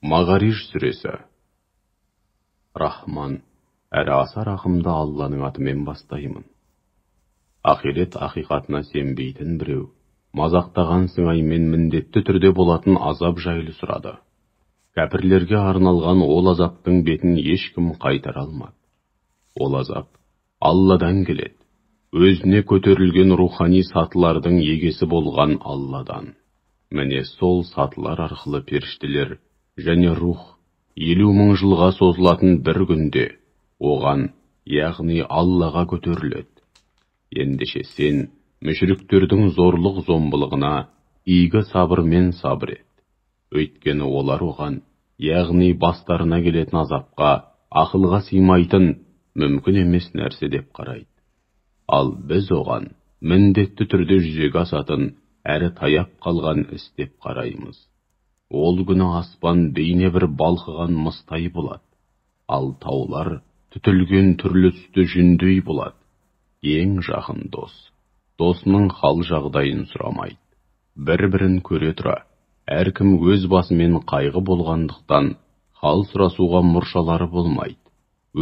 Мағариж сүресі. Рахман, әрі аса рахымды Алланың атымен бастаймын. Ақирет ақиқатына сенбейтін біреу, мазақтаған сыңаймен міндетті түрде болатын азап жайлы сұрады. Кәпірлерге арналған ол азаптың бетін ешкім қайтара алмады. Ол азап Алладан келеді, өзіне көтерілген рухани сатылардың егесі болған Алладан. Міне сол сатылар арқылы періштелер және рух 50 мың жылға созылатын бір күнде оған, яғни Аллаға көтеріледі. Ендеше сен мүшриктердің зорлық зомбылығына игі сабырмен сабыр ет. Өйткені олар оған, яғни бастарына келетін азапқа, ақылға сыймайтын мүмкін емес нәрсе деп қарайды. Ал біз оған міндетті түрде жүзеге асатын әрі таяп қалған іс деп қараймыз. Ол күні аспан бейне бір балқыған мыстай болады, ал таулар түтілген түрлі түсті жүндей болады. Ең жақын дос, досының хал жағдайын сұрамайды. Бір-бірін көре тұра, әркім өз басымен қайғы болғандықтан хал сұрасуға мұршалары болмайды.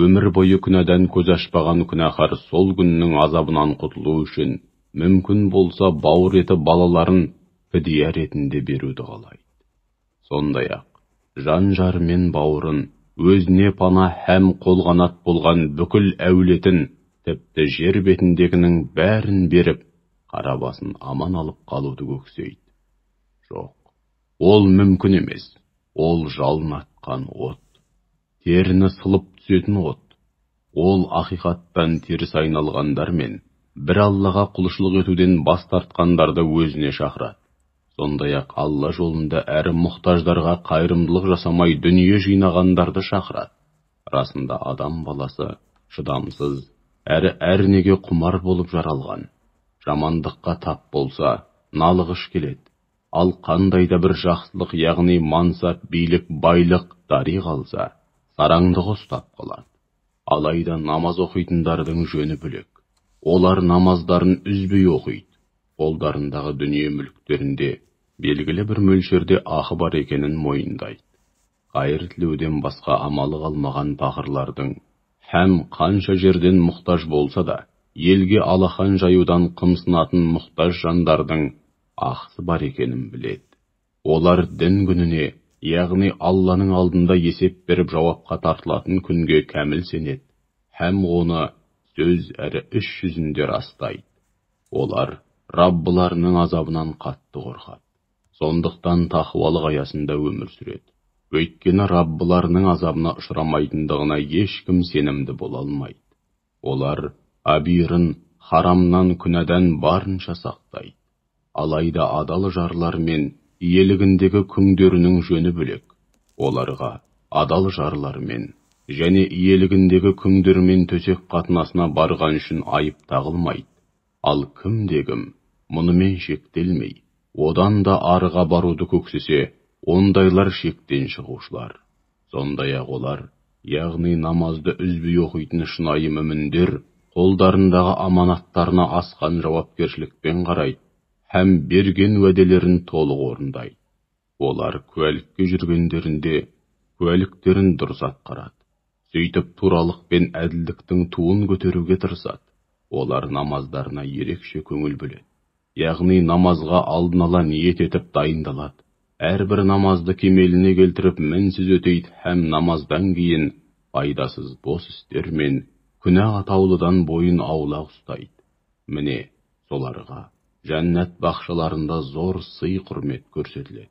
Өмір бойы күнәдан көз ашпаған күнәһар сол күннің азабынан құтылу үшін мүмкін болса бауыр еті балаларын фидия ретінде беруді қалайды. Сондай-ақ, жан жары мен бауырын, өзіне пана һәм қолғанат болған бүкіл әулетін, тіпті жер бетіндегінің бәрін беріп, қара басын аман алып қалуды көксейді. Жоқ, ол мүмкін емес, ол жалын атқан от, теріні сылып түсетін от. Ол ақиқаттан теріс айналғандар мен бір Аллаға құлшылық етуден бас тартқандарды өзіне шақырады. Сондай-ақ Алла жолында әрі мұқтаждарға қайырымдылық жасамай дүние жинағандарды шақырады. Расында адам баласы шыдамсыз, әрі әрнеге құмар болып жаралған. Жамандыққа тап болса, налығыш келеді. Ал қандай да бір жақсылық, яғни мансап, билік, байлық дари қалса, сараңдығы ұстап қалады. Алайда намаз оқитындардың жөні бөлек. Олар намаздарын үзбей оқиды. Қолдарындағы дүние мүліктерінде белгілі бір мөлшерде ақы бар екенін мойындайды. Қайыр тілеуден басқа амалы қалмаған пақырлардың һәм қанша жерден мұқтаж болса да, елге алақан жаюдан қымсынатын мұқтаж жандардың ақысы бар екенін біледі. Олар дін күніне, яғни Алланың алдында есеп беріп жауапқа тартылатын күнге кәміл сенеді, һәм оны сөз әрі іс жүзінде растайды. Олар Раббыларының азабынан қатты қорқады. Сондықтан тақуалық аясында өмір сүреді. Өйткені Раббыларының азабына ұшырамайтындығына ешкім сенімді бола алмайды. Олар абирын харамнан, күнәдан барынша сақтайды. Алайда адал жарлар мен иелігіндегі күңдерінің жөні бөлек. Оларға адал жарлармен және иелігіндегі күңдермен төсек қатынасына барған үшін айып тағылмайды. Ал кімде-кім мұнымен шектелмей, одан да арыға баруды көксесе, ондайлар шектен шығушылар. Сондай-ақ олар, яғни намазды үзбей оқитын шынайы мүміндер, қолдарындағы аманаттарына асқан жауапкершілікпен қарайды һәм берген уәделерін толық орындайды. Олар куәлікке жүргендерінде куәліктерін дұрыс атқарады. Сөйтіп туралық пен әділдіктің туын көтеруге тырысады. Олар намаздарына ерекше көңіл бөледі. Яғни намазға алдын ала ниет етіп дайындалады. Әрбір намазды кемеліне келтіріп мінсіз өтейді һәм намаздан кейін пайдасыз бос істер мен күнә атаулыдан бойын аулақ ұстайды. Міне соларға жәннат бақшаларында зор сый құрмет көрсетіледі.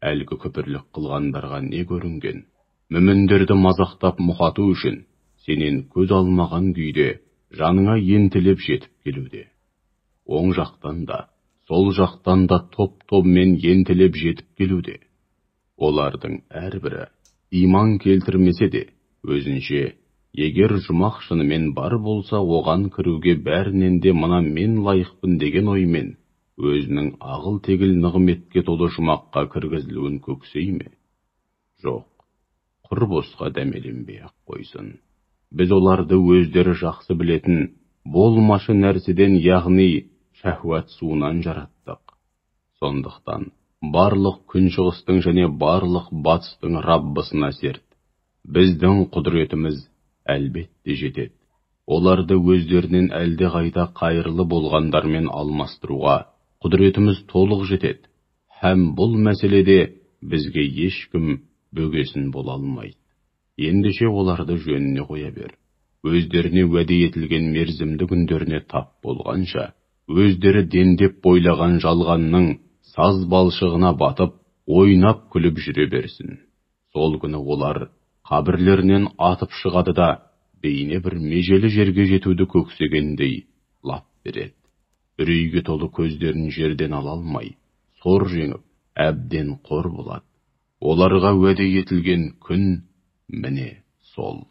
Әлгі күпірлік қылғандарға не көрінген? Мүміндерді мазақтап мұқату үшін сенен көз алмаған күйде жаныңа ентелеп жетіп келуде. Оң жақтан да, сол жақтан да топ-тобмен ентелеп жетіп келуде. Олардың әрбірі иман келтірмесе де, өзінше, егер жұмақ шынымен бар болса, оған кіруге бәрінен де мына мен лайықпын деген оймен, өзінің ағыл-тегіл нығметке толы жұмаққа кіргізілуін көксей ме? Жоқ, құр босқа дәмеленбей-ақ қойсын. Біз оларды өздері жақсы білетін болмашы нәрседен, яғни шәһуат суынан жараттық. Сондықтан Барлық күншығыстың және барлық батыстың Раббысына серт. Біздің құдіретіміз әлбетте жетеді. Оларды өздерінен әлдеқайда қайырлы болғандармен алмастыруға құдіретіміз толық жетеді. Һәм бұл мәселеде бізге ешкім бөгесін бола алмайды. Ендеше оларды жөніне қоя бер. Өздеріне уәде етілген мерзімді күндеріне тап болғанша, өздері дендеп бойлаған жалғанның саз балшығына батып, ойнап күліп жүре берсін. Сол күні олар қабірлерінен атып шығады да, бейне бір межелі жерге жетуді көксегендей лап береді. Үрейге толы көздерін жерден ала алмай, сор жеңіп, әбден қор болады. Оларға уәде етілген күн міне сол.